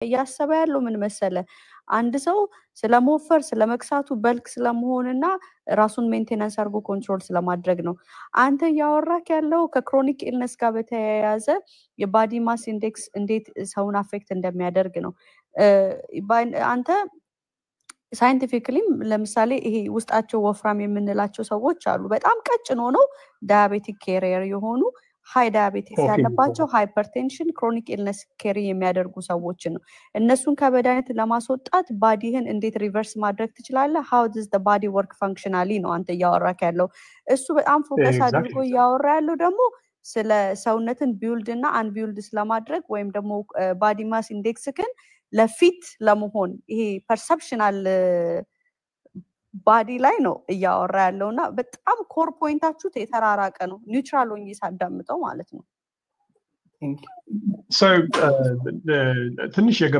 እያሰበ ያለው ምን መሰለ፣ አንድ ሰው ስለመወፈር፣ ስለመክሳቱ፣ bulk ስለመሆንና ራሱን maintenance አድርጎ control ስለማድረግ ነው። አንተ እያወራክ ያለው ከ chronic illness ጋር በተያያዘ የ body mass index እንዴት ሰውን affect እንደሚያደርግ ነው። አንተ scientifically ም ለምሳሌ ይሄ ውስጣቸው ወፍራም የምንላቸው ሰዎች አሉ። በጣም ቀጭን ሆነው diabetic carrier የሆኑ፣ high diabetes ያለባቸው፣ hypertension፣ chronic illness carry የሚያደርጉ ሰዎችን ነው። እነሱን ከመድኃኒት ለማስወጣት body ህን እንዴት reverse ማድረግ ትችላለህ? How does body work functionally ነው አንተ እያወራክ ያለው። እሱ በጣም focus አድርጎ እያወራ ያለው ደግሞ ስለ ሰውነትን build እና unbuild ስለማድረግ ወይም ደግሞ body mass index ክን ለ fit ለመሆን፣ ይሄ perceptional body ላይ ነው እያወራ ያለው። እና በጣም core point ኣችሁ የተራራቀ ነው። Neutral ሆኜ ሳዳምጠው ማለት ነው። ትንሽ የገ